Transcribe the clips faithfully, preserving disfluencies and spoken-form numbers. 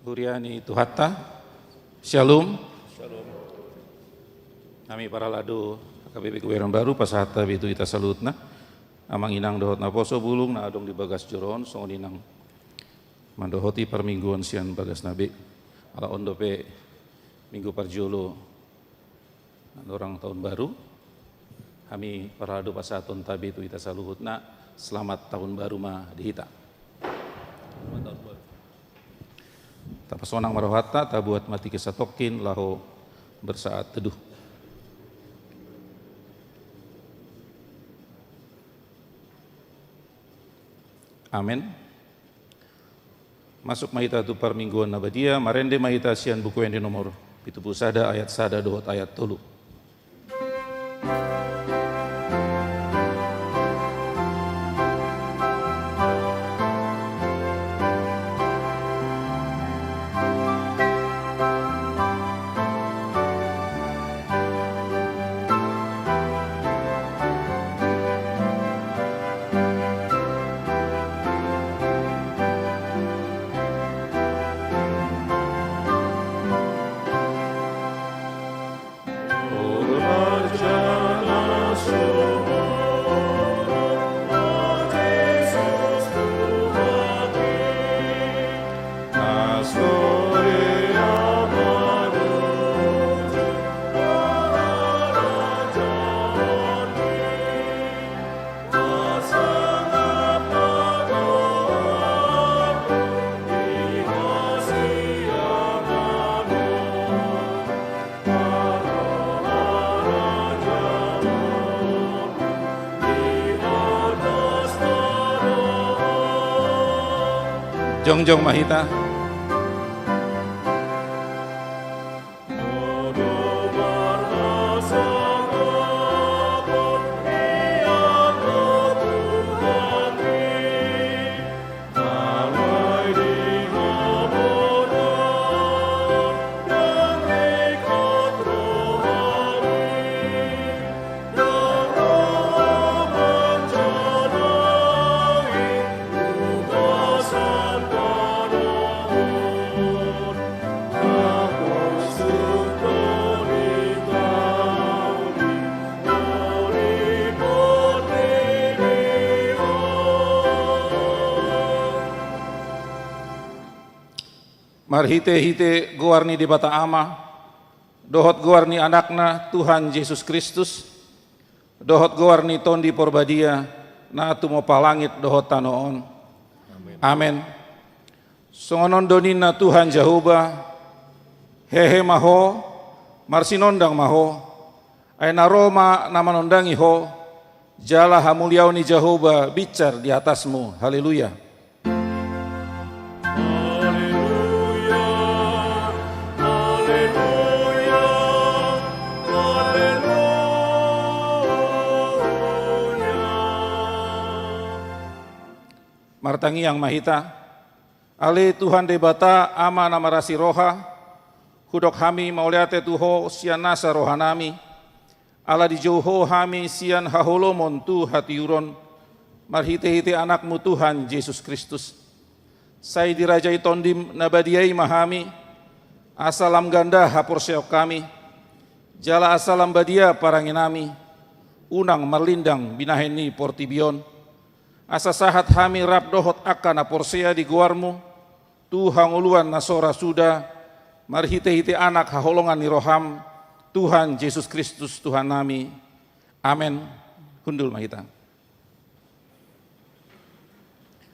Huria ni Tuhanta, Syalom. Hami parhalado H K B P Kebayoran Baru pasahat tabe tu hita saluhutna. Amang inang dohot naposobulung na adong di bagas joro on, songon i nang mandohoti parmingguon sian bagasna be. Ala on dope minggu parjolo andorang taon baru, hami parhalado pasahathon tabe tu hita saluhutna, selamat tahun baru ma di hita. Selamat tahun baru. Tapasonang ma rohanta, tabuat ma tingki satongkin laho bersaat teduh. Amen. Masuk ma hita tu parmingguon na badia, marende ma hita sian Buku Ende nomor pitu pulu sada, ayat sada dohot ayat tolu. Jongjong ma hita. Marhitehite goar ni Debata Ama, dohot goar ni Anakna, Tuhan Jesus Kristus, dohot goar ni Tondi Porbadia, na tumompa langit dohot tano on. Amen. Songon on do ninna Tuhan Jahowa, hehe ma ho, marsinondang ma ho, ai na ro ma na manondangi ho, jala hamuliaon ni Jahowa binsar di atasmu. Haleluya. Haleluya, haleluya, haleluya. Martangiang ma hita. Ale Tuhan Debata, Ama na marasi roha, hudok hami mauliate tu Ho sian nasa rohanami, ala dijou Ho hami sian haholomon tu hatiuron, marhitehite Anakmu Tuhan Jesus Kristus. Sai dirajai Tondim na badia i ma hami, asa lam ganda haporseaon hami, jala asa lam badia parangenami, unang marlindang binahen ni portibi on, asa sahat hami rap dohot angka na porsea di goarmu, tu hangoluan na so ra suda, marhitehite Anak haholongan ni roham, Tuhan Jesus Kristus Tuhannami. Amen. Hundul ma hita.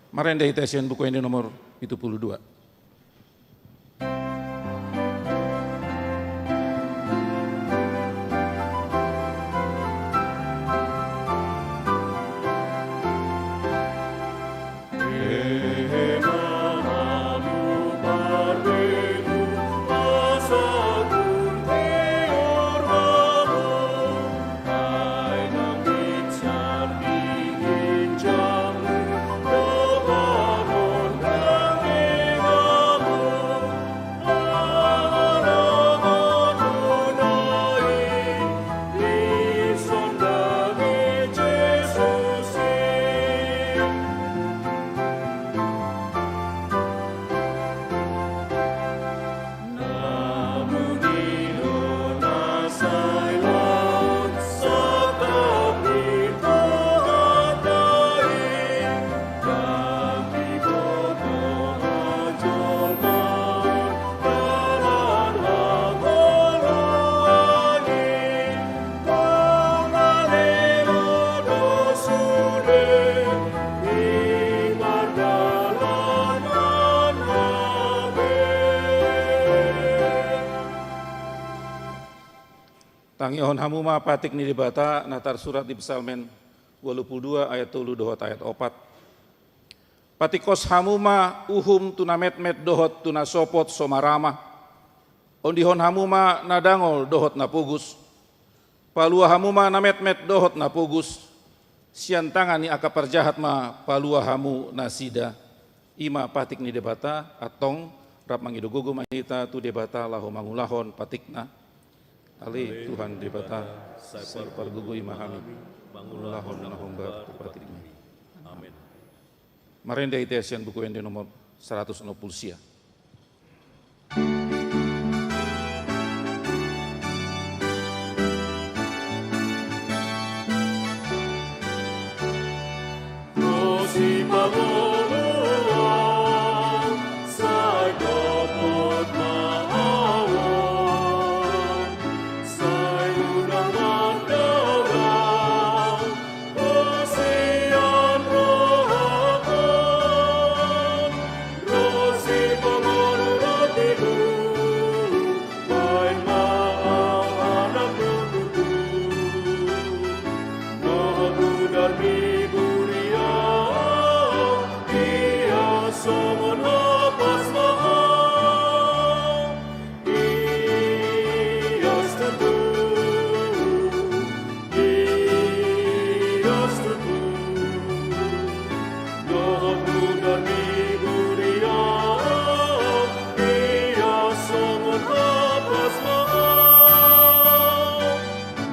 Marende hita sian Buku Ende nomor pitu pulu dua. Tangihon hamu ma patik ni Debata na tarsurat di Psalmen ualu pulu dua ayat tolu dohot ayat opat. Patingkos hamu ma uhum tu na metmet dohot tu na sopot so marama. Ondihon hamu ma na dangol dohot na pogos. Palua hamu ma na metmet dohot na pogos sian tangan ni angka parjahat ma palua hamu nasida. I ma patik ni Debata. Antong rap mangido gogo ma hita tu Debata laho mangulahon patikna. Ale Tuhan Debata, sai pargogoi ma hami mangulahon na hombar tu patikmi. Amen. Marende hita sian Buku Ende nomor saratus onom pulu sia.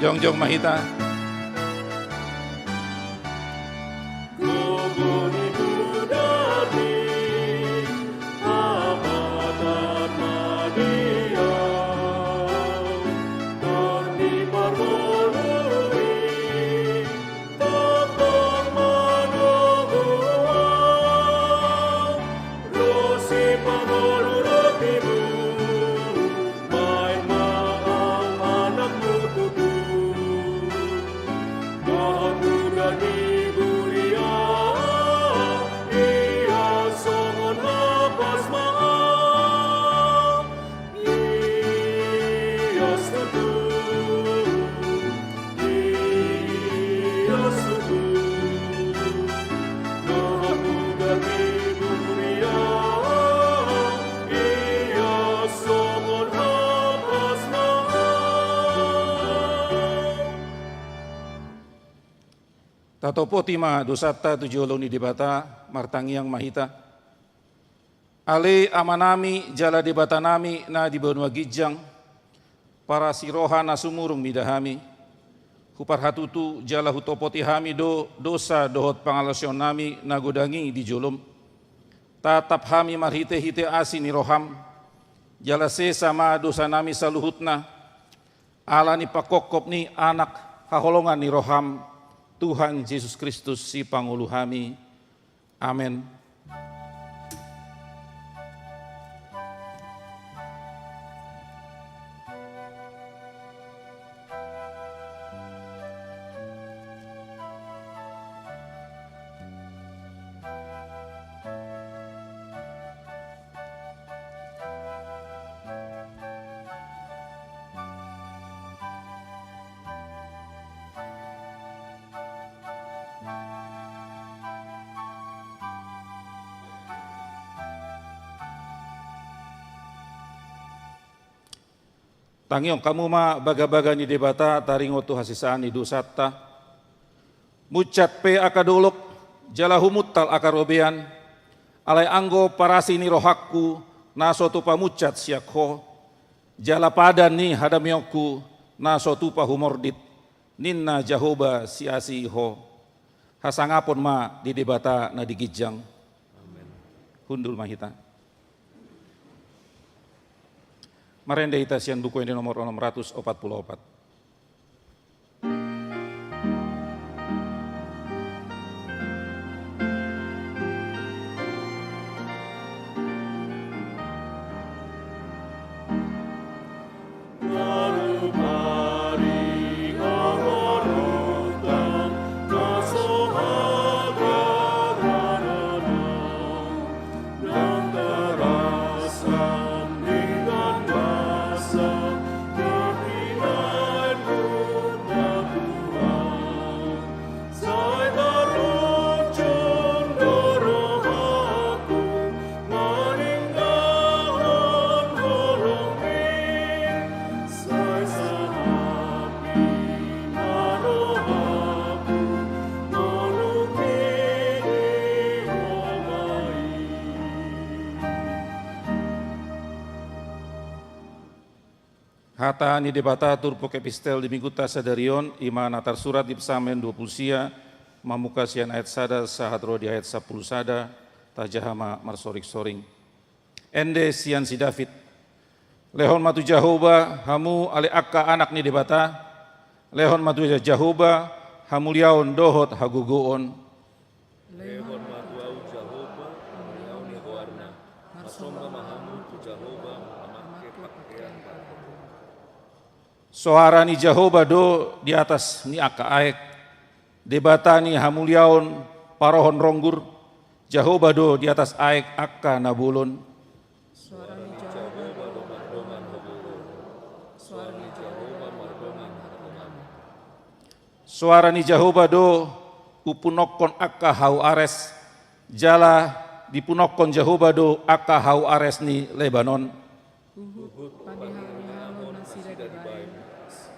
Jongjong ma hita. Tatopoti ma dosanta tu jolo ni Debata, martangiang ma hita. Ale Amanami jala Debatanami na di banua ginjang, parasi roha na sumurung mida hami. Huparhatutu jala hutopoti hami do dosa dohot pangalaosionnami na godang i di jolom. Tatap hami marhitehite asi ni roham, jala sesa ma dosanami saluhutna, ala ni pangkophop ni Anak haholongan ni roham, Tuhan Jesus Kristus Sipangolu hami. Amen. Tangihon hamu ma bagabaga ni Debata taringot tu hasesaan ni dosanta. Munsat pe angka dolok, jala humuntal angka robean, alai anggo parasi ni rohangku na so tupa munsat sian Ho, jala padan ni hadameonku na so tupa humordit, ninna Jahowa siasi Ho. Hasangapon ma di Debata na di ginjang. Amen. Hundul ma hita. Marende hita sian Buku Ende nomor onom ratus opat pulu opat. Hata ni Debata turpuk epistel di minggunta sadari on, i ma na tarsurat di Psalmen dua pulu sia, mamungka sian ayat sada sahat ro di ayat sampulu sada, tajaha ma marsoring-soring. Ende sian si David. Lehon ma tu Jahowa, hamu ale angka anak ni Debata, lehon ma tu Jahowa hamuliaon dohot hagogoon. Lehon ma tu ahu Jahowa hamuliaon ni goarna, marsomba ma hamu tu Jahowa mamangke pangkean parhorjaon. Soara ni Jahowa do di atas ni angka aek, Debata ni hamuliaon parohon ronggur, Jahowa do di atas aek angka na bolon. Soara ni Jahowa do mardongan hagogoon. Soara ni Jahowa mardongan hagogoon. Soara ni Jahowa do umpunokkon angka hau Ares, jala dipunokkon Jahowa do angka hau Ares ni Lebanon. Huhut pangihal-ihalhon nasida dibaen,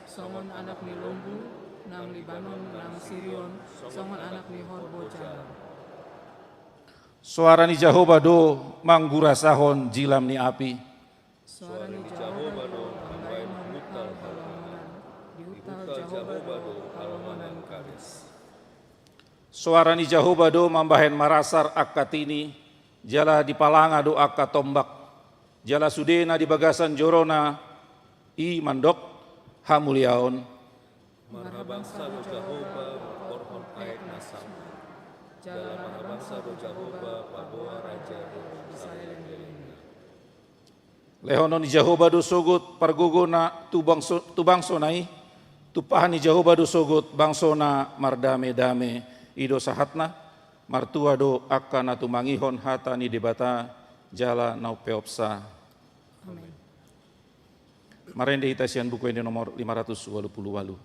songon anak ni lombu, nang Libanon nang Sirion, songon anak ni horbo jalang. Soara ni Jahowa do manggurasahon jilam ni api. Soara ni Jahowa do mambaen huhut halongonan, dihut Jahowa do halongonan Kades. Soara ni Jahowa do mambahen marasar angka tini, jala dipalanga do angka tombak, jala sude na di bagasan jorona i mandok hamuliaon. Marhabangsa do Jahowa mangkorhon aek na sanggar, jala marhabangsa do Jahowa paboa raja do di saleleng-lelengna. Lehonon ni Jahowa do sogot pargogona tu bangso, tu bangsona i, tumpahan ni Jahowa do sogot bangsona mardame-dame. I do sahatna. Martua do angka na tumangihon hata ni Debata jala na umpeopsa. Amen. Marende hita sian Buku Ende nomor lima ratus ualu pulu ualu.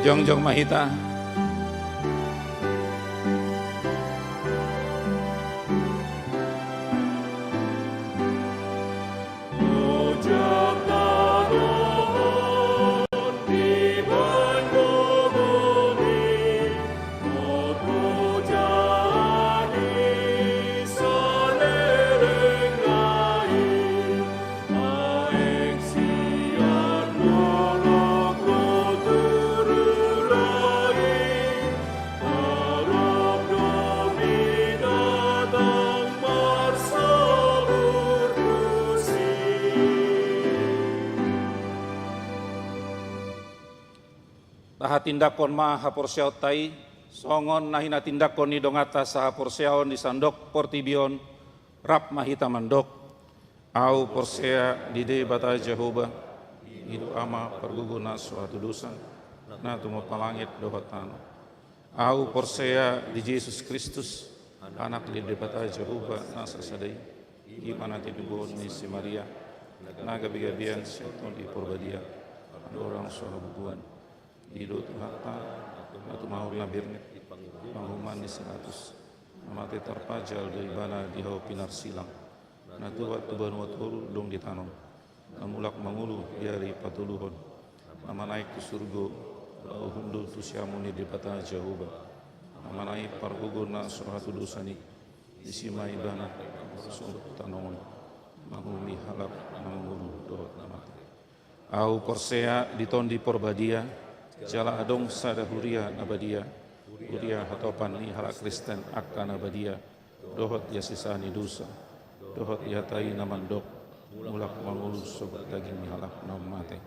Jongjong ma hita. Tahatindangkon ma haporseaonta i, songon na hinatindangkon ni donganta sahaporseaon di sandok portibi on, rap ma hita mandok. Ahu porsea di Debata Jahowa, i do Ama pargogona so hatudosan, na tumompa langit dohot tano. Ahu porsea di Jesus Kristus, Anak ni Debata Jahowa na sasada i, i ma na tinubuhon ni si Maria, na gabegabean sian Tondi Porbadia, andorang so habubuhan. I do Tuhanta, na tumahor na bernit di panguhuman ni si Pilatus, na mate tarpajal do Ibana di hau pinarsilang, na tuat tu banua toru dung ditanom, na mulak mangolu di ari patoluhon, na manaek tu surgo, laho hundul tu siamun ni Debata Jahowa, na manang i pargogona so hatudosan i. Disi ma Ibana mangolu tu tano on, manguhumi halak na mangolu dohot na mate. Ahu porsea di Tondi Porbadia, jala adong sada huria na badia, huria hatopan ni halak Kristen angka na badia, dohot di hasesaan ni dosa, dohot di hata i na mandok, mulak mangolu sogot daging ni halak na mate,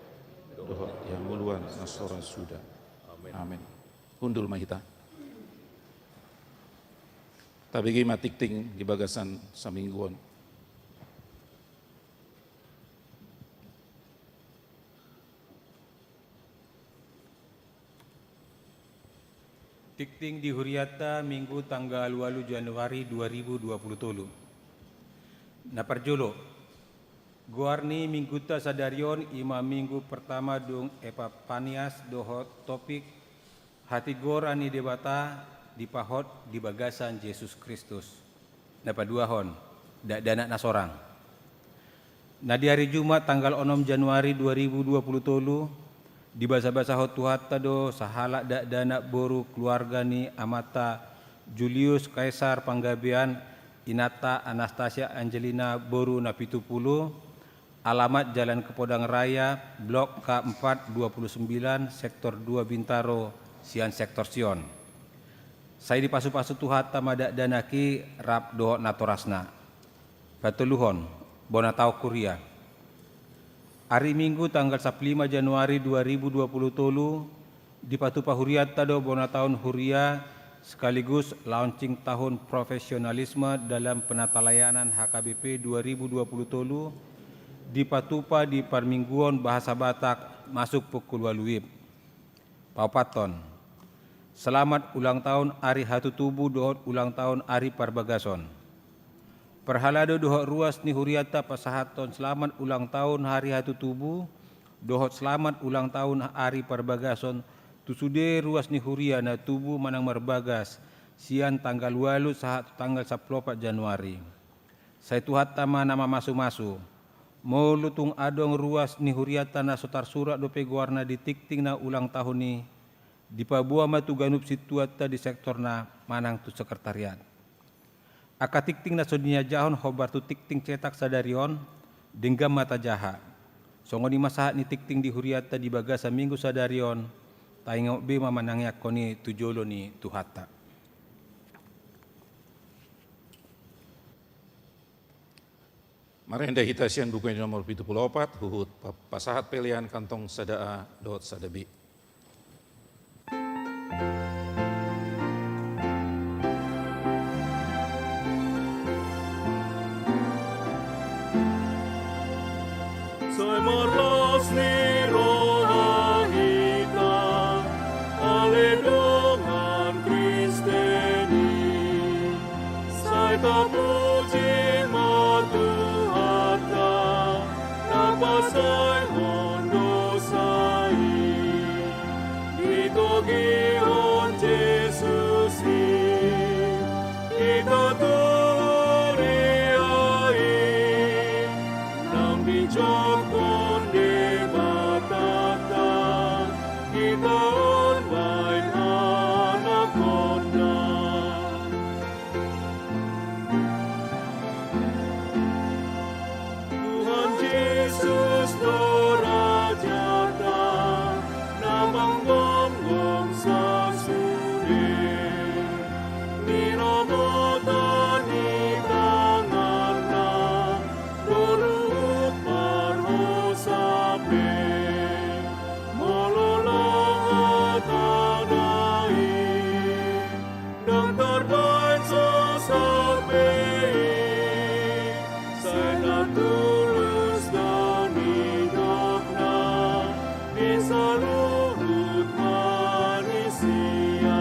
dohot di hangoluan na so ra suda. Amen. Hundul ma hita. Tabege ma tingting di bagasan saminggu on. Tingting di hurianta, Minggu tanggal ualu Januari dua ribu dua puluh tolu. Na parjolo, goar ni minggunta sadari on i ma Minggu pertama dung Epipanias dohot topik hatigoran ni Debata dipahot di bagasan Jesus Kristus. Na paduahon, dakdanak na sorang. Na di ari Jumat tanggal onom Januari dua ribu dua puluh tolu, dibasabasahon Tuhanta do sahalak dakdanak boru keluarga ni amanta Julius Kaesar Panggabean, inanta Anastasia Angelina boru Napitupulu, alamat Jalan Kepodang Raya, Blok K empat dua puluh sembilan, Sektor dua Bintaro, sian Sektor Sion. Sai dipasupasu Tuhanta ma dakdanak i rap dohot natorasna. Patoluhon, bona taon huria. Ari Minggu tanggal sampulu lima Januari dua ribu dua puluh tolu, dipatupa hurianta do bona taon huria sekaligus launching tahun profesionalisme dalam penatalayanan H K B P dua ribu dua puluh tolu, dipatupa di parmingguon bahasa Batak masuk pukul ualu W I B. Paopathon, selamat ulang tahun ari hatutubu dohot ulang tahun ari parbagason. Parhalado dohot ruas ni hurianta pasahathon selamat ulang tahun ari hatutubu dohot selamat ulang tahun ari parbagason tu sude ruas ni huria na tubu manang marbagas sian tanggal ualu sahat tu tanggal sampulu opat Januari. Sai Tuhanta ma na mamasumasu. Molo tung adong ruas ni hurianta na so tarsurat dope goarna di tingting na ulang tahun i, dipaboa ma tu ganup sintuanta di sektorna manang tu sekretariat. Angka tingting na so niajahon hombar tu tingting cetak sadari on, denggan ma tajaha. Songon i ma sahat ni tingting di hurianta di bagasan Minggu sadari on, taingot be ma manangiangkon i tu jolo ni Tuhanta. Marende hita sian Buku Ende nomor pitu pulu opat, huhut pa-, pasahat pelean kantong sada A dohot sada B. Sai marlas ni roha hita, ale dongan Kristen i. Sai tapuji ma Tuhanta, na pasaehon dosa i. Ditogihon Jesus i hita tu huria i, nang dijongkon Debata hita umbahen anakonna. Tuhan Jesus do rajanta, na manggonggom sasude. Niramotan ni tanganna, do luhut parhosa pe. Molo laho tanda i, ndang tarbaen so sampe i, sai na tulus do nidokna di saluhut manisia.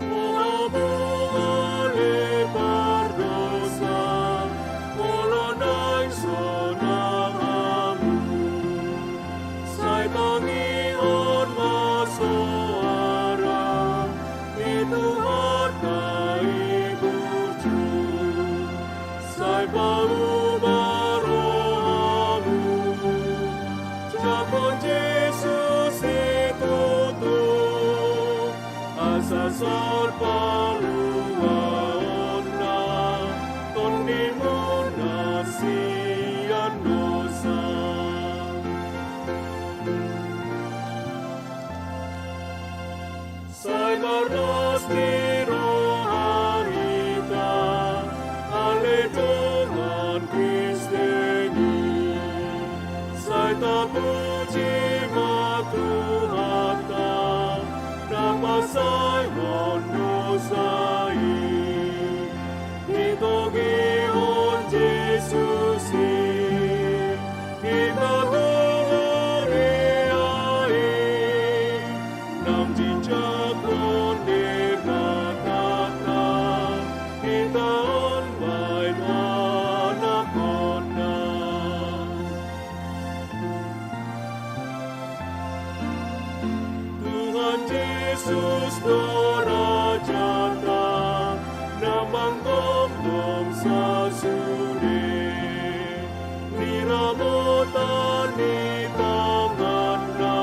Molo hamu ale pardosa, molo naeng sonang hamu, sai tangihon ma soara ni Tuhanta i burju. Sai pauma rohamu, jangkon Jesus i tutu, asa saut paluaonna tondimuna sian dosa. Sai marlas Ni roha hita, ale dongan Kristen i. Sai tapuji ma Tuhanta, na pasahat dosa i. Ditogihon Jesus i, hita tu huria i, naung jinjakhon Debata, hita on baen anakhonna. Tuhan Jesus do rajanta, na mangomgom sasude. Ni ramotan ni tanganna,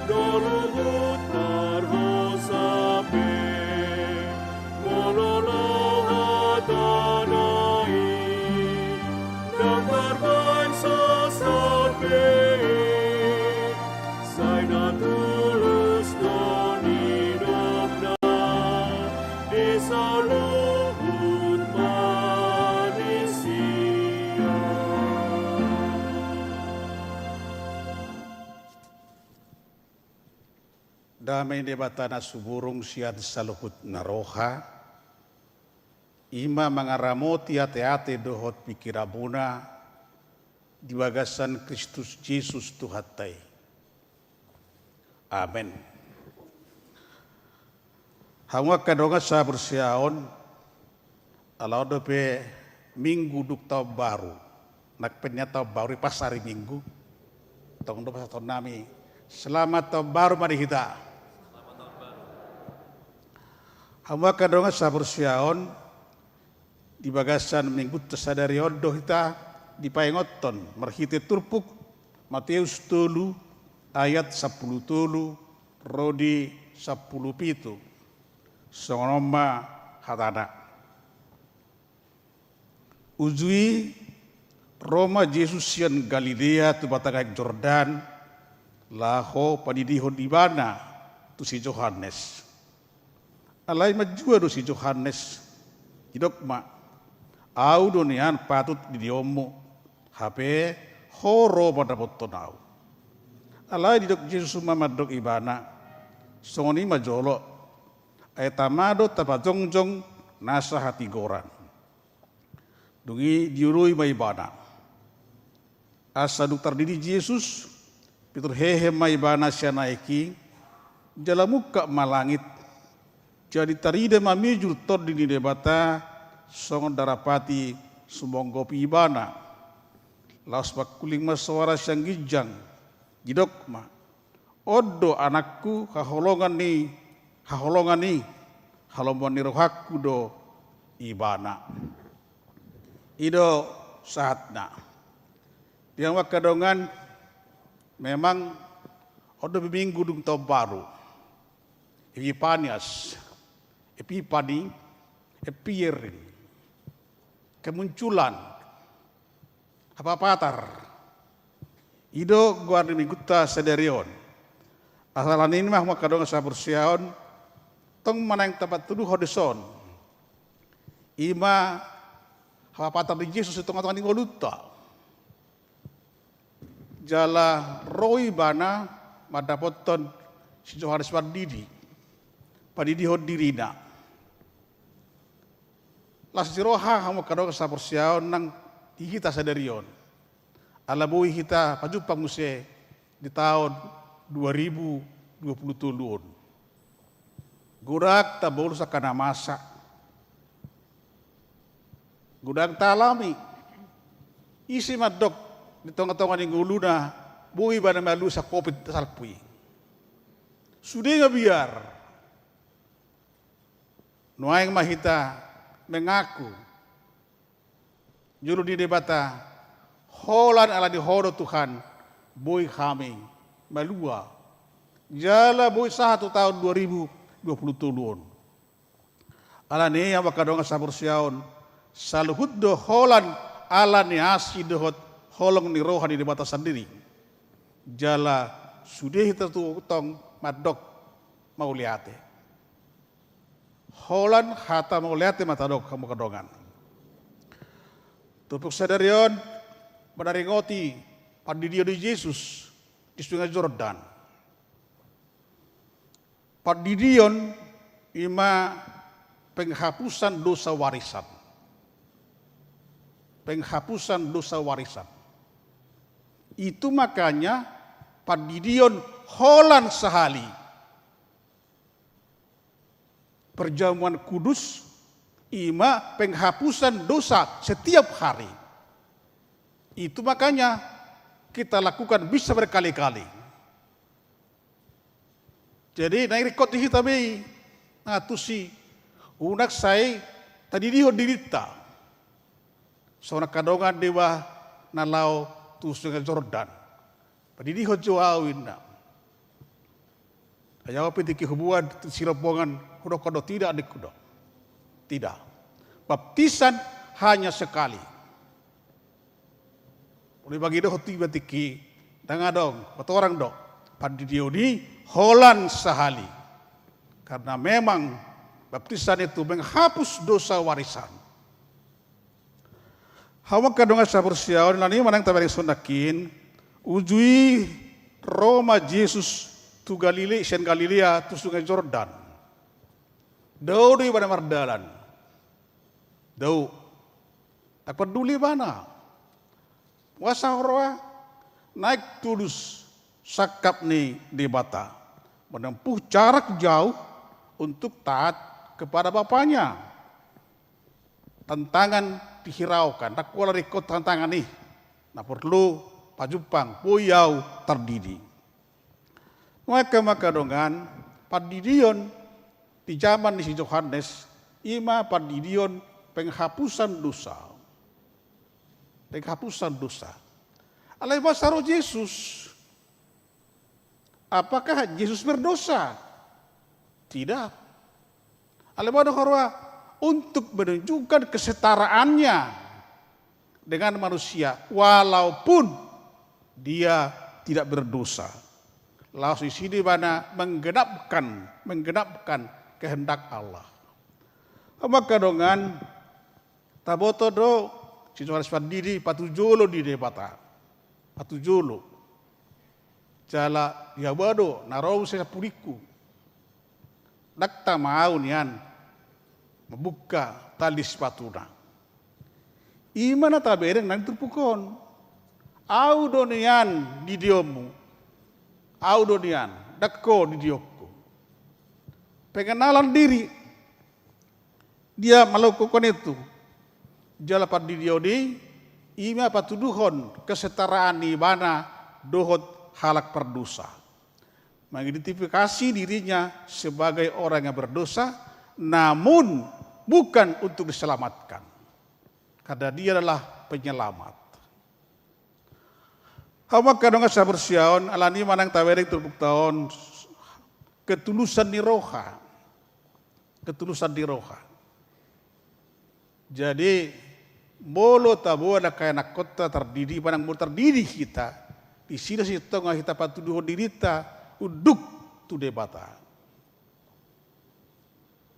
do luhut parhosa pe. Molo laho hatana i, ndang tarbaen sasat be, sai na tulus do nidokna di saluhut manisia. Dame ni Debata na sumurung sian saluhut na roha, i ma mangaramoti ateate dohot pingkiranmuna di bagasan Kristus Jesus Tuhanta i. Amen. Hamu angka dongan sahaporseaon, ala on dope Minggu dung Taon Baru. Nang pe nian Taon Baru i pas ari Minggu. Tong do pasahatonnami selamat Taon Baru ma di hita. Hamu angka dongan sahaporseaon, di bagasan Minggunta sadari on do hita dipaingothon marhite turpuk Mateus tolu ayat sampulu tolu ro di sampulu pitu. Songon on ma hatana. Uju i ro ma Jesus sian Galilea tu batang aek Jordan, laho padidihon ibana tu si Johannes. Alai manjua do si Johannes, didok ma, "Ahu do nian patut didionmu, hape ho ro mandapothon ahu." Alai didok Jesus ma mandok ibana, "Songon i ma jolo, ai tama do tapajongjong nasa hatigoran." Dung i dioloi ma ibana. Asa dung tardidi Jesus, pintor hehe ma ibana sian aek i, jala mungkap ma langit. Jadi tarida ma mijur Tondi ni Debata songon darapati sumonggopi ibana. Laos mangkuling ma soara sian ginjang, didok ma, "On do Anakku haholongan ni, haholongan i, halomoan ni rohangku do ibana." I do sahatna. Di hamu angka dongan, memang on dope Minggu dung Taon Baru. Epiphanias, Epiphany, appearing, kemunculan, hapapatar. I do goar ni Minggunta sadari on. Asa ala ni i ma hamu angka dongan sahaporseaon, tong ma naeng tapatuduhon dison. I ma hapapatar ni Jesus di tongatonga ni ngolunta. Jala ro ibana mandapothon si Johannes Pandidi, padidihon dirina. Las ni roha hamu angka dongan sahaporseaon nang di hita sadari on. Ala boi hita pajumpang muse di taon dua ribu dua pulu tolu on. Godang tabolus angka na masa. Godang taalami. Ise mandok di tongatonga ni ngoluna boi ibana malua sian covid salpu i? Sude mabiar. Nuaeng ma hita mengaku jolo di Debata, holan ala ni Ho do Tuhan, boi hami malua. Jala boi sahat tu taon dua ribu dua pulu tolu on. Ala ni i hamu angka dongan sahaporseaon, saluhut do holan ala ni asi dohot holong ni roha ni Debata sandiri. Jala sude hita tu tong mandok mauliate. holan hata mauliate ma tadok hamu angka dongan. Turpuk sadari on manaringoti pandidion ni Jesus di Sungai Jordan. Pandidion i ma penghapusan dosa warisan. Penghapusan dosa warisan. Itu makanya pandidion holan sahali. Perjamuan kudus i ma penghapusan dosa setiap hari. Itu makanya kita lakukan bisa berkali-kali. Jadi naeng ringkot di hita be i, na tusi, unang sai tadidihon dirinta. Songon angka dongan deba na laho tu Sungai Jordan. Padidihon jo ahu, ninna. Ai ahu pe tingki huboan tu sirombongan, hudokkon do tidak, ningku do. Tidak. Baptisan hanya sekali. Uli bagi dohot iba tingki, ndang adong, patorang do. Pandidion i holan sahali. Karena memang baptisan itu menghapus dosa warisan. Hamu angka dongan sahaporseaon, alani i ma naeng tabereng songon nangkin, uju i ro ma Jesus tu Galilea, sian Galilea tu Sungai Jordan. Dao do ibana mardalan. Dao. Ndang parduli ibana. Boasa huroha? Naeng tulus sangkap ni Debata. Menempuh jarak jauh untuk taat kepada Bapanya. Tantangan dihiraukan. Ndang pola ringkot tantangan i. Na porlu pajumpang, boi ahu tardidi. Nuaeng hamu angka dongan, pandidion di jaman ni si Johannes, i ma pandidion penghapusan dosa. Penghapusan dosa. Alai boasa ro Jesus? Apakah Jesus berdosa? Tidak. Alai boha do huroha? Untuk menunjukkan kesetaraannya dengan manusia, walaupun dia tidak berdosa. Laos disi do ibana menggenapkan, menggenapkan kehendak Allah. Hamu angka dongan, taboto do si Johannes Pandidi patujolo di Debata. Patujolo. Jala ia boha do na ro muse sampulingku. Ndang tama ahu nian mambuka tali sipatuna. I ma na tabereng nang turpuk on. Ahu do nian didionmu. Ahu do nian, ndang ho didionku. Pengenalan diri. Dia melakukan itu. Jala pandidion i, i ma patuduhon kesetaraan ni ibana dohot halak pardosa. Mengidentifikasi dirinya sebagai orang yang berdosa, namun bukan untuk diselamatkan. Karena dia adalah penyelamat. Hamu angka dongan sahaporseaon, alani i ma naeng tabereng turpukta on, ketulusan ni roha. Ketulusan ni roha. Jadi, molo taboan angka ianakhonta tardidi, manang molo tardidi hita, disi do sitongtong hita patuduhon dirinta unduk tu Debata.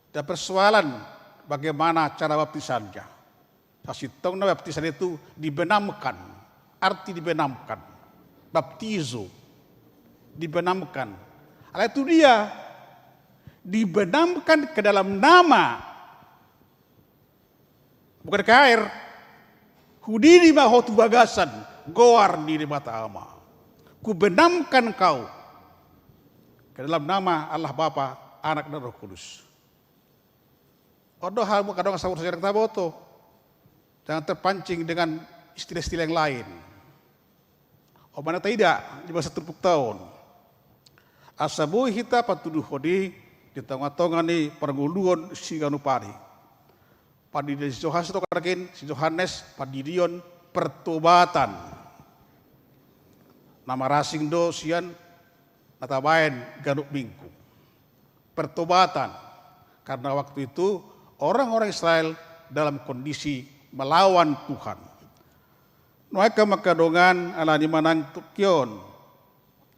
Ada persoalan bagaimana cara baptisannya. Sasintongna baptisan itu dibenamkan. Arti dibenamkan. Baptizo. Dibenamkan. Alai itu dia dibenamkan ke dalam nama. Bukan ke air. Hudidi ma ho tu bagasan goar ni Debata Ama. Kubenamkan kau ke dalam nama Allah Bapa, Anak dan Roh Kudus. On do hamu angka dongan sahaporseaon, taboto. Jangan terpancing dengan istilah-istilah yang lain. On ma na taida di bagasan turpukta on. Asa boi hita patuduhon i di tonga-tonga ni parngoluon siganup ari. Pandidion si Johannes do, katakan si Johannes, pandidion pertobatan. Na marasing do sian na tabaen ganup Minggu. Pertobatan. Karena waktu itu orang-orang Israel dalam kondisi melawan Tuhan. Nuaeng hamu angka dongan, alani i ma nang tingki on.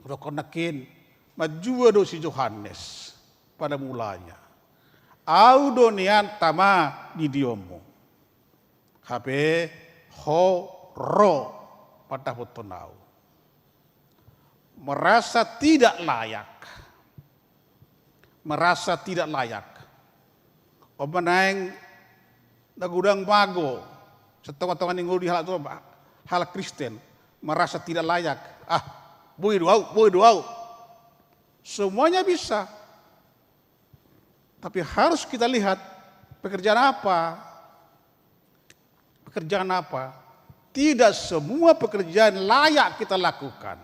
Hudokkon nangkin, manjua do si Johannes pada mulanya. Au do nian tama didionmu. Hape ho ro mandapothon au. Merasa tidak layak. Merasa tidak layak. On ma naeng na godang mago sian tongatonga ni ngolu di halak tu, halak Kristen, merasa tidak layak. Ah, boi do au, boi do au. Semuanya bisa. Tapi harus kita lihat pekerjaan apa. Pekerjaan apa? Tidak semua pekerjaan layak kita lakukan.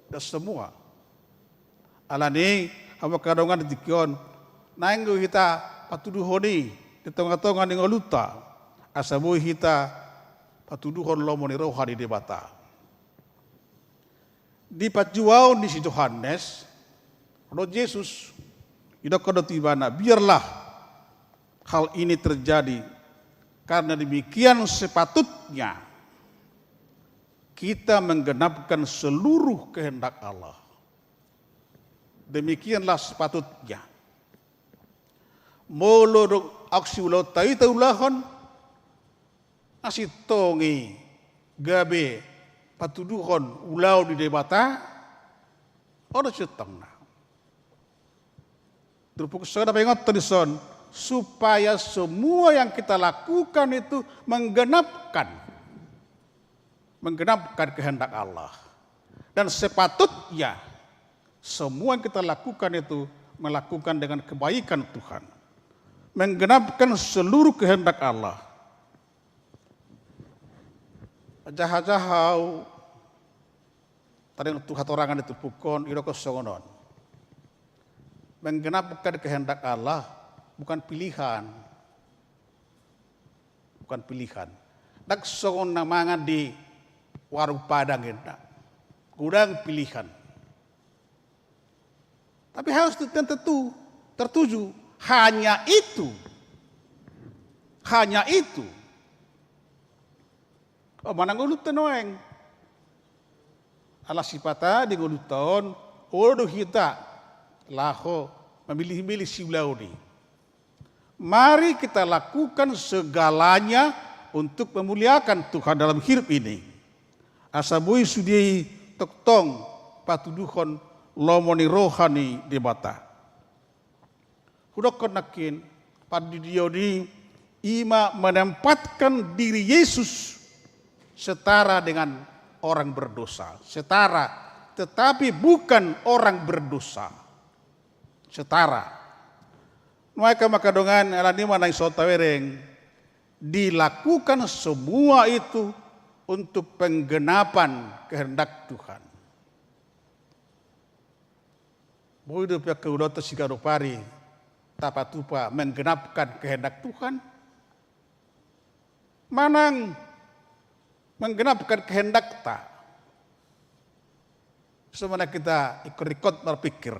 Tidak semua. Alani i, hamu angka dongan, di tingki on naeng do hita patuduhon i di tongatonga ni ngolunta, asa boi hita patuduhon lomo ni roha ni Debata. Di panjouaon ni si Johannes, ro Jesus, didok do tu ibana, biarlah hal ini terjadi, karena demikian sepatutnya kita menggenapkan seluruh kehendak Allah. Demikianlah sepatutnya. Molo do aksi ulaonta i taulahon, na sintong i gabe patuduhon ulaon ni Debata, on do sintongna. Turpuk sada paingothon dison, supaya semua yang kita lakukan itu menggenapkan, menggenapkan kehendak Allah. Dan sepatutnya semua yang kita lakukan itu melakukan dengan kebaikan Tuhan. Menggenapkan seluruh kehendak Allah. Jaha-jaha au taringot tu hatorangan di turpuk on, didok songon on. Menggenapkan kehendak Allah bukan pilihan. Bukan pilihan. Ndang songon na mangan di warung Padang, inda. Godang pilihan. Tapi harus tu-, tentu tertuju. Hanya itu. Hanya itu. On ma na ngolunta nuaeng. Ala sipata di ngolunta on, olo do hita laho mamilih-milih siulaon i. Mari kita lakukan segalanya untuk memuliakan Tuhan dalam hidup ini. Asa boi sude i tongtong patuduhon lomo ni roha ni Debata. Hudokkon nangkin, pandidion i, i ma menempatkan diri Yesus setara dengan orang berdosa. Setara, tetapi bukan orang berdosa. Setara. Nuaeng hamu angka dongan, alani i ma naeng so tabereng, dilakukan semua itu untuk penggenapan kehendak Tuhan. Boi dope angka ulaonta siganup ari tapatupa menggenapkan kehendak Tuhan? Manang menggenapkan kehendakta? Songon na hita ingkon ringkot marpingkir.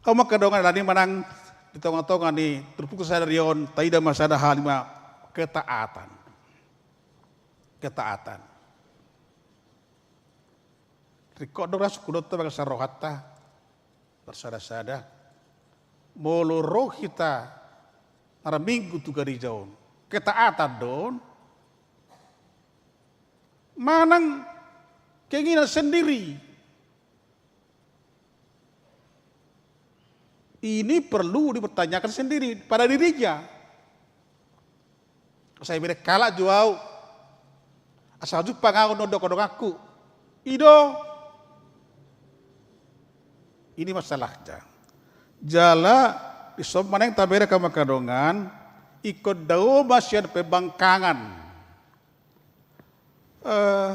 Hamu angka dongan, alani i manang di tongatonga ni turpukta sadari on, taida ma sada hal, i ma ketaatan. Ketaatan. Ringkot do rasuk hudok tu bagasan rohanta marsadasada. Molo ro hita marminggu tu gareja on, ketaatan do on manang keinginan sendiri? Ini perlu dipertanyakan sendiri pada dirinya. Sai bereng halak jo au, asa jumpang au na nidok donganku. I do. Ini masalahnya. Jala dison ma naeng tabereng hamu angka dongan, ingkon dao ma sian pembangkangan. Eh,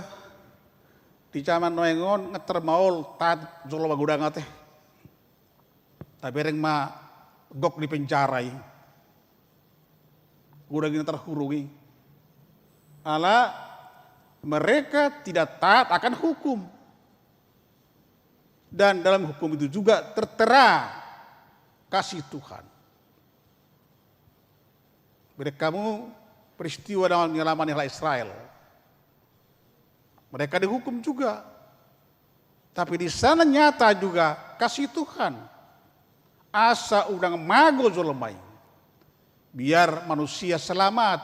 di jaman nuaeng on nga tarmaol taat jolo magodang ate. Tabereng ma gok di penjara i. Godang i na tarhurung i. Ala mereka tidak taat akan hukum. Dan dalam hukum itu juga tertera kasih Tuhan. Bereng hamu peristiwa dalam penyelaman halak Israel. Mereka dihukum juga. Tapi di sana nyata juga kasih Tuhan. Asa unang mago jolma i, biar manusia selamat.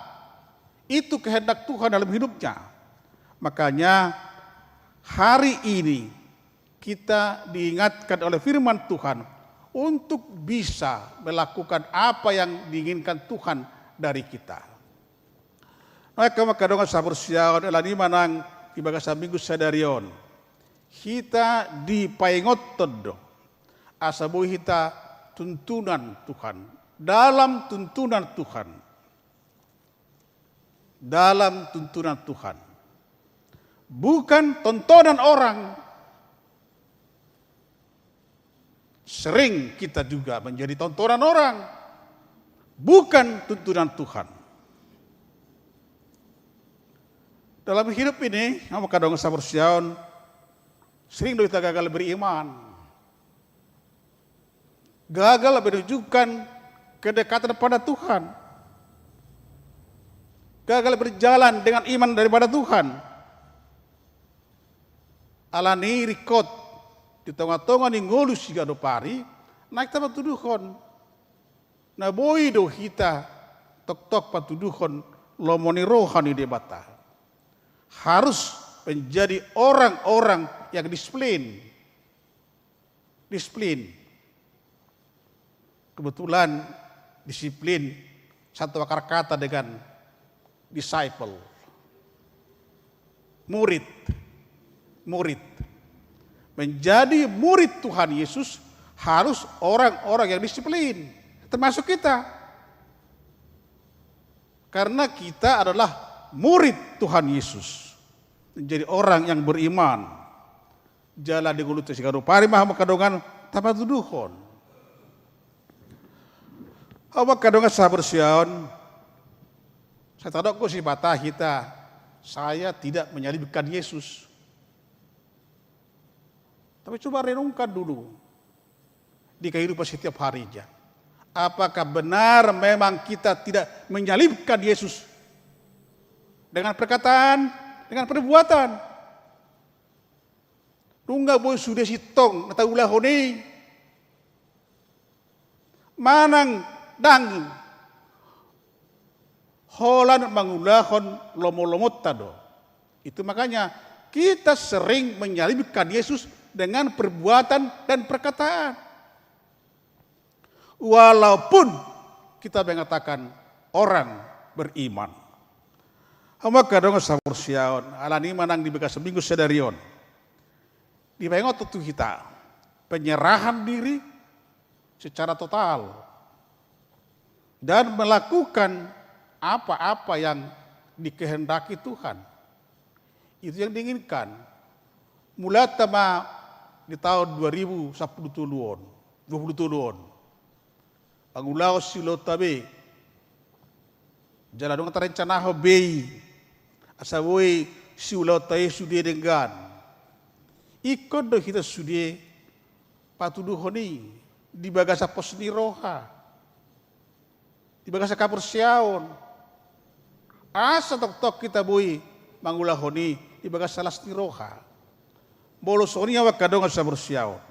Itu kehendak Tuhan dalam hidupnya. Makanya hari ini kita diingatkan oleh firman Tuhan untuk bisa melakukan apa yang diinginkan Tuhan dari kita. Nah, angka dongan sahaporseaon, ala ni i ma nang di bagasan Minggu sadari on, hita dipaingothon do asa boi hita tuntunan Tuhan, dalam tuntunan Tuhan. Dalam tuntunan Tuhan. Bukan tontonan orang. Sering kita juga menjadi tontonan orang, bukan tuntunan Tuhan. Dalam hidup ini, angka dongan sahaporseaon, sering do hita gagal beriman. Gagal menunjukkan kedekatan pada Tuhan. Gagal berjalan dengan iman daripada Tuhan. Ala ni i ringkot di tongatonga ni ngolu siganup ari, naeng hita patuduhon. Na boi do hita tongtong patuduhon lomo ni roha ni Debata. Harus menjadi orang-orang yang disiplin. Disiplin. Kebetulan disiplin satu akar kata dengan disciple. Murid. Murid. Menjadi murid Tuhan Yesus harus orang-orang yang disiplin. Termasuk kita. Karena kita adalah murid Tuhan Yesus. Menjadi orang yang beriman. Jala di ngolunta siganup ari ma, angka dongan, tapatuduhon. Angka dongan sahaporseaon, sai tadok do sipata hita, saya tidak menyalibkan Yesus. Tapi coba renungkan dulu di kehidupan setiap harinya. Apakah benar memang kita tidak menyalibkan Yesus dengan perkataan, dengan perbuatan? Nunga boi sude sintong na taulahon i. Manang ndang, holan mangulahon lomolomonta do. Itu makanya kita sering menyalibkan Yesus dengan perbuatan dan perkataan. Walaupun kita mengatakan orang beriman. Hamu angka dongan sahaporseaon, ala ni i ma nang di bagasan Minggu sadari on, dipaingot tu hita penyerahan diri secara total dan melakukan apa-apa yang dikehendaki Tuhan. Itu yang diinginkan. Mulanta ma di taon dua ribu sampulu tolu on, dua pulu tolu on, pangulahon siulaonta be. Jala dung tarencanahon be i asa boi siulaonta i sude denggan, ingkon do hita sude patuduhon i di bagasan pos ni roha, di bagasan haporseaon. Asa tongtong hita boi mangulahon i di bagasan las ni roha. Molo songon i, angka dongan sahaporseaon,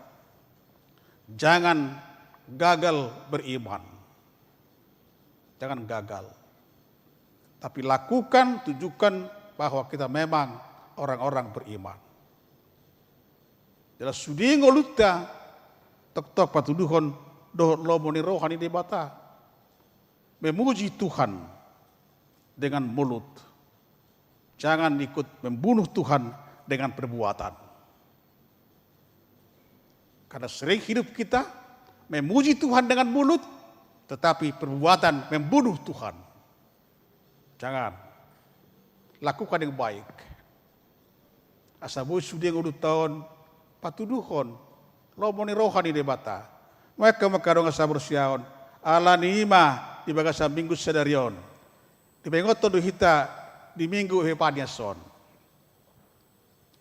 jangan gagal beriman. Jangan gagal. Tapi lakukan, tunjukkan bahwa kita memang orang-orang beriman. Jala sude ngolunta tongtong patuduhon dohot lomo ni roha ni Debata. Memuji Tuhan dengan mulut. Jangan ikut membunuh Tuhan dengan perbuatan. Karena sering hidup kita memuji Tuhan dengan mulut, tetapi perbuatan membunuh Tuhan. Jangan. Lakukan yang baik. Asa boi sude ngolunta on patuduhon lomo ni roha ni Debata. Nunga angka dongan sahaporseaon, ala ni i ma di bagasan Minggu sadari on, dipaingothon do hita di Minggu Epipanias on.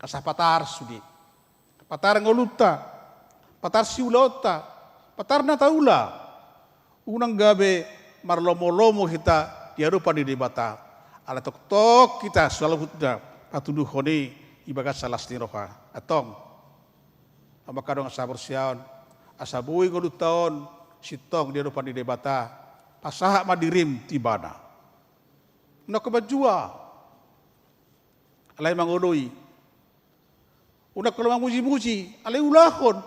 Asa patar sude, patar ngolunta, patar siulaonta, patar na taula. Unang gabe marlomolomo hita di adopan ni Debata, ala tongtong hita saluhutna patuduhon i di bagasan las ni roha. Antong, hamu angka dongan sahaporseaon, asa boi ngolunta on sintong di adopan ni Debata, pasahat ma dirim tu Ibana. Unang ho manjua, alai mangoloi. Unang ho manguji-muji, alai ulahon.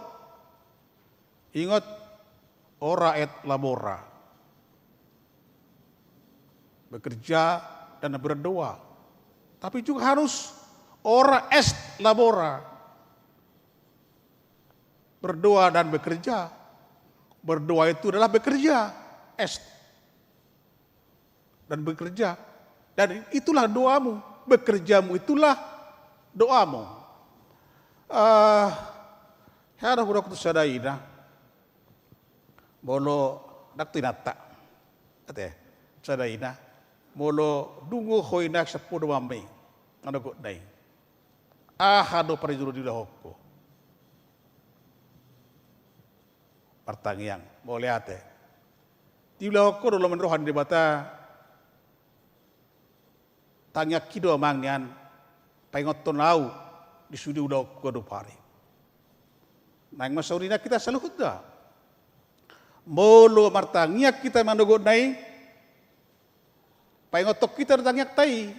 Ingat, ora et labora. Bekerja dan berdoa. Tapi juga harus ora est labora. Berdoa dan bekerja. Berdoa itu adalah bekerja. Est. Dan bekerja. Dan itulah doamu. Bekerjamu itulah doamu. Eh, hea do hudok tu sada ina. Molo, dang tu inanta. Ate, sada ina. Molo dungo ho ina sampulu mami. Manogot na i. Aha do parjolo diulahon ho? Martangiang, mauliate. Diulahon ho do lomo ni roha ni Debata. Tangiangki do amang nian, paingothon ahu di sude ulaonku ganup ari. Naeng ma songon i nang hita saluhutna. Molo martangiang hita manogot na i, paingothon hita do tangiangta i.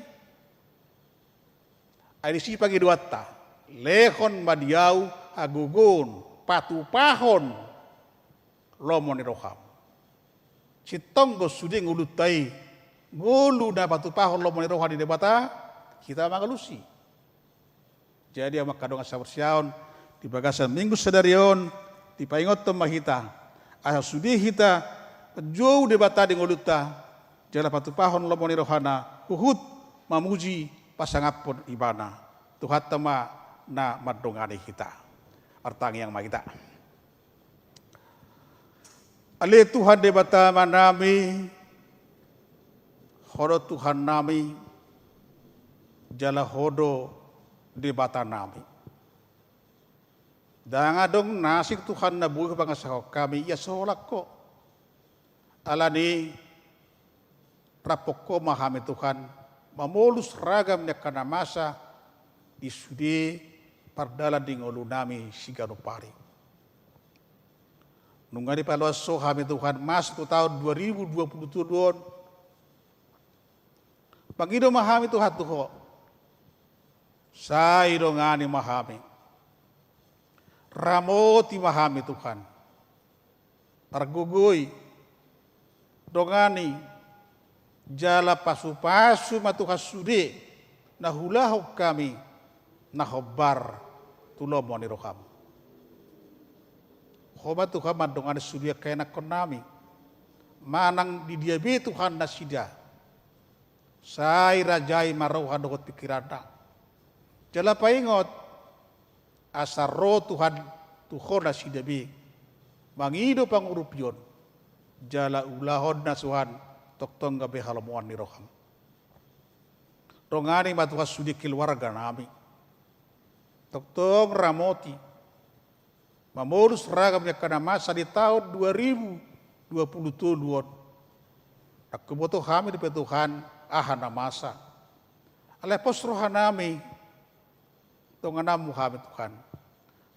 Ai disi pangidoanta, lehon ma di ahu hagogoon, patupahon lomo ni roham. Sintong do sude ngolunta i, ngolu na patupahon lomo ni roha ni Debata, hita mangalusi. Jadi amang dongan saporseaon, di bagasan Minggu sadari on, dipaingothon ma hita, asa sude hita manjou Debata di ngolunta, jala patupahon lomo ni rohana, huhut mamuji pasangaphon Ibana. Tuhanta ma na mandongani hita. Martangiang ma hita. Ale Tuhan Debata Amanami, Ho do Tuhannami, jala Ho do Debatanami. Ndang adong na asing Tuhan na boi hupangasahon hami ia so holan Ho. Alani i, raphon Ho ma hami Tuhan, mamolus ragam ni angka na masa di sude pardalan di ngolunami siganup ari. Nunga dipaloas Ho hami Tuhan masuk tu taon dua ribu dua puluh tolu on, mangido ma hami Tuhan tu Ho. Sai dongani ma hami. Ramoti ma hami Tuhan. Pargogoi, dongani, jala pasupasu ma Tuhan sude na huulahon hami na hombar tu lomo ni roham. Ho ma Tuhan mandongani sude angka ianakkonnami. Manang di dia be Tuhan nasida, sai rajai ma roha dohot pingkiranna. Jala paingot, asa ro Tuhan tu Ho nasida be mangido pangurupion, jala ulahonna Tuhan tongtong gabe halomoan ni roham. Dongani ma Tuhan sude keluarganami. Tongtong ramoti, mamolus ragam ni angka na masa di taon dua ribu dua puluh tolu on. Ndang huboto hami dope Tuhan aha na masa. Alai pos rohanami, dongananmu hami Tuhan.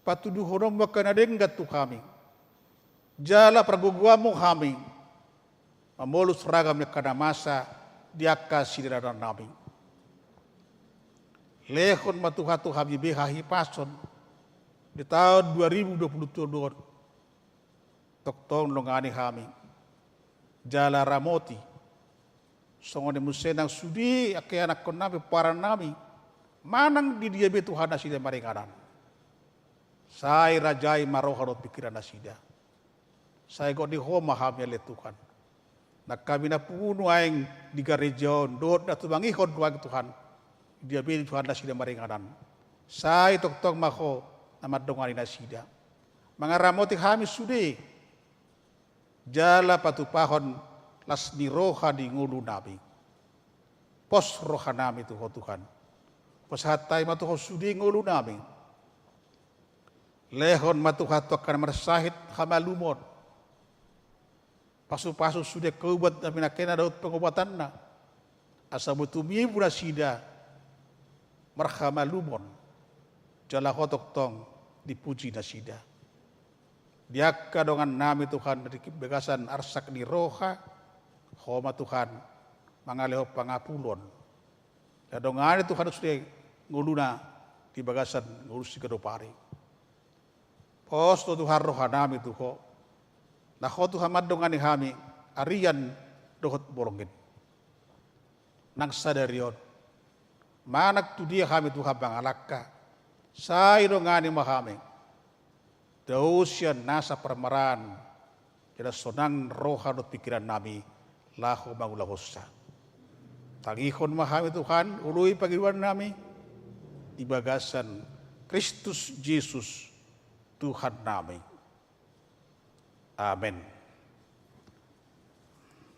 Patuduhononmu angka na denggan tu hami. Jala pargogoanmu hami mamolus ragam ni angka na masa di angka sidalanannami. Lehon ma Tuhan tu hami be hahipason di taon dua ribu dua puluh tolu on. Tongtong dongani hami. Jala ramoti. Songon i muse nang sude angka ianakkonnami, pomparanami. Manang di dia be Tuhan nasida maringanan, sai rajai ma roha dohot pingkiran nasida. Sai gok ni Ho ma hami ale Tuhan. Nang hami na pungu nuaeng di gareja on, dohot na tumangihon nuaeng Tuhan, dia be Tuhan nasida maringanan, sai tongtong ma Ho na mandongani nasida. Mangaramoti hami sude, jala patupahon las ni roha di ngolunami. Pos rohanami tu Ho Tuhan. Pasahat hami ma tu Ho sude ngolunami. Lehon ma Tuhan tu angka na marsahit hamalumon. Pasupasu sude angka ubat na pinangkena dohot pangubatanna. Asa boi tumimbo nasida marhamalumon. Jala Ho tongtong dipuji nasida. di angka dongannami Tuhan di bagasan arsak ni roha, Ho ma Tuhan mangalehon pangapulon. Ia dongani Tuhan sude ngoluna di bagasan ngolu siganup ari. Pos do Tuhan rohanami tu Ho. Na Ho Tuhan mandongani hami arian dohot borngin. Nang sadari on, manang tu dia hami Tuhan mangalangka, sai dongani ma hami. Dao sian nasa parmaraan, jala sonang roha dohot pingkirannami laho mangulahonsa. Tangihon ma hami Tuhan, oloi pangidoannami di bagasan Kristus Jesus Tuhannami. Amen.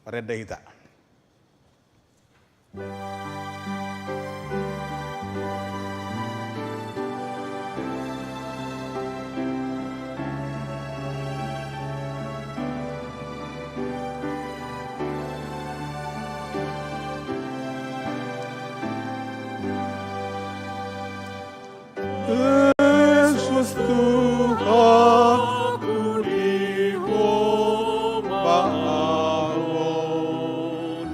Marende hita. Jesus Tuhanku, di Ho ma ahu on,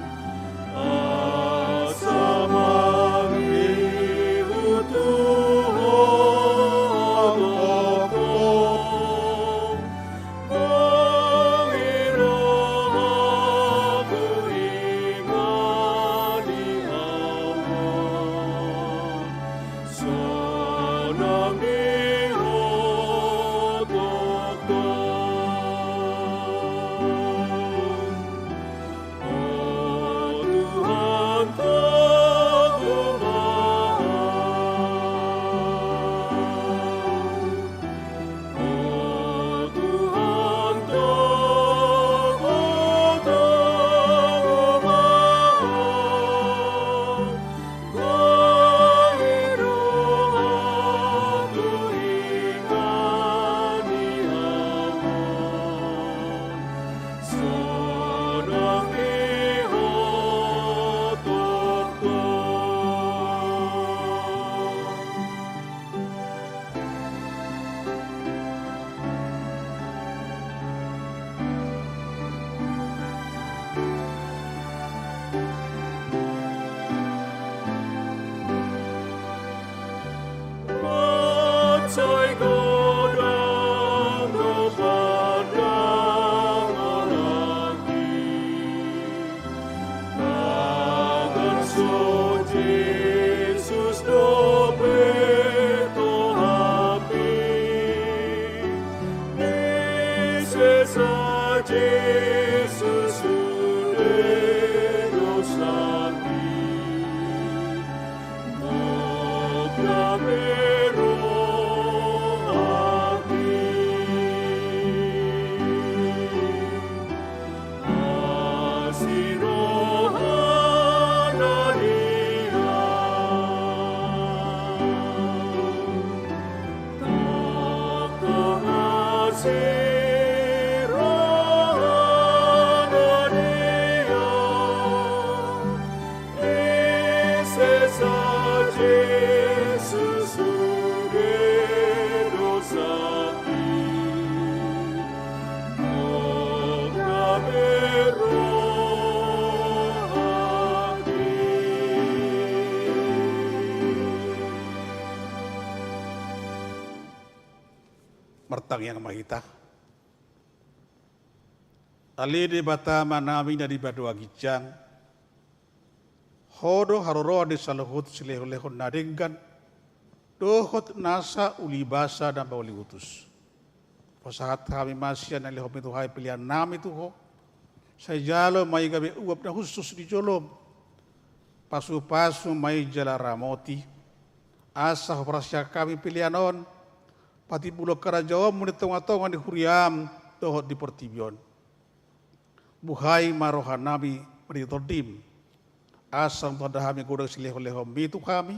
asa mangihut tu Ho tongtong. Tagan so Jesus dope tohapi, disesa Jesus sude dosangki. Gok dame rohangki. Asi rohana di Ahu. Tongtong asi rohana di Ahu. Disesa Jesus sude dosangki. Gok dame rohangki. Martangiang ma hita. Ale Debata Amanami na di banua ginjang, Ho do haroroan ni saluhut silehonlehon na denggan dohot nasa ulibasa na mauliutus. Pasahat hami ma sian na nilehonmi tu hami peleannami tu Ho. Sai jalo ma i gabe uap na hushus di jolom. Pasupasu ma i jala ramoti, asa huparsian hami pelean on patimbulhon harajaonmu di tongatonga ni huriam dohot di portibi on. Buhai ma rohanami marhite Tondim, asa lam tanda hami godang silehonlehonmi tu hami,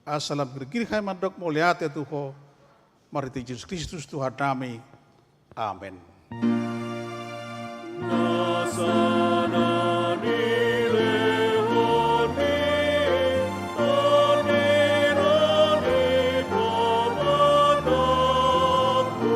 asa lam girgir hami mandok mauliate tu Ho, marhite Jesus Kristus Tuhannami. Amen. Nasa na nilehon ni Tondim di pamatuangku,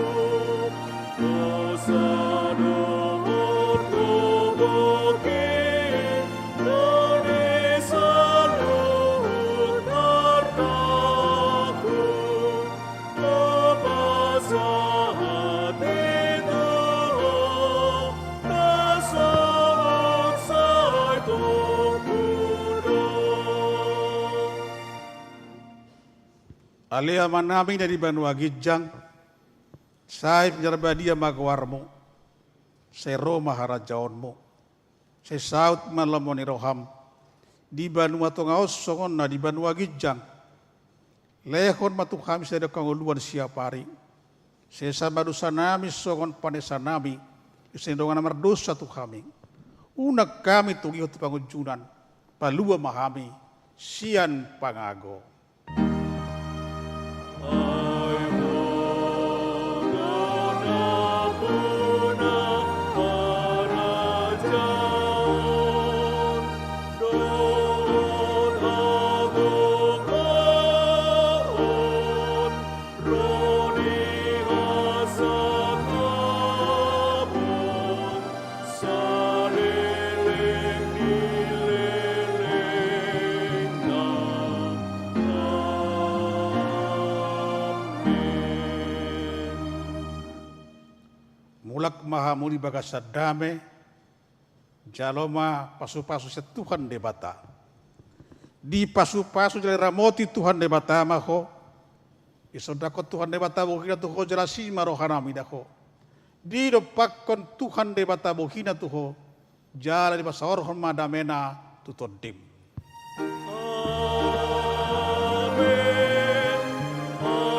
Ale Amanami na di banua ginjang, sai pinarbadia ma goarmu, sai ro ma harajaonmu, sai saut ma lomo ni roham, di banua tonga on songon na di banua ginjang. Lehon ma tu hami sadari on hangoluan siapari. Sesa ma dosanami songon panesanami di sian dongan na mardosa tu hami. Unang hami togihon tu pangunjunan, palua ma hami sian pangago. Mulak ma hamu di bagasan dame, jalo ma pasupasu sian Tuhan Debata. Dipasupasu jala diramoti Tuhan Debata ma ho. Disondangkon Tuhan Debata bohina tu ho jala asi ma rohana mida ho. Didompakkon Tuhan Debata bohina tu ho, jala dipasaorhon ma damena tu tondim. Amen. Amen. Amen.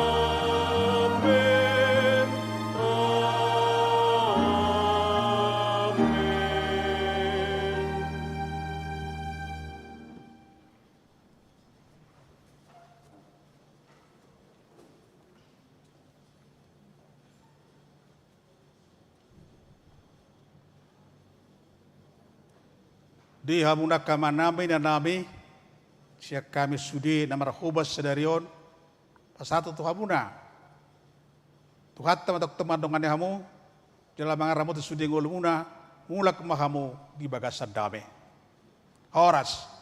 Di hamu angka amanami, inanami, sian hami sude na marhobas sadari on, pasahaton tu hamuna. Tuhanta ma tongtong mandongani hamu, jala mangaramoti sude ngolumuna, mulak ma hamu di bagasan dame. Horas.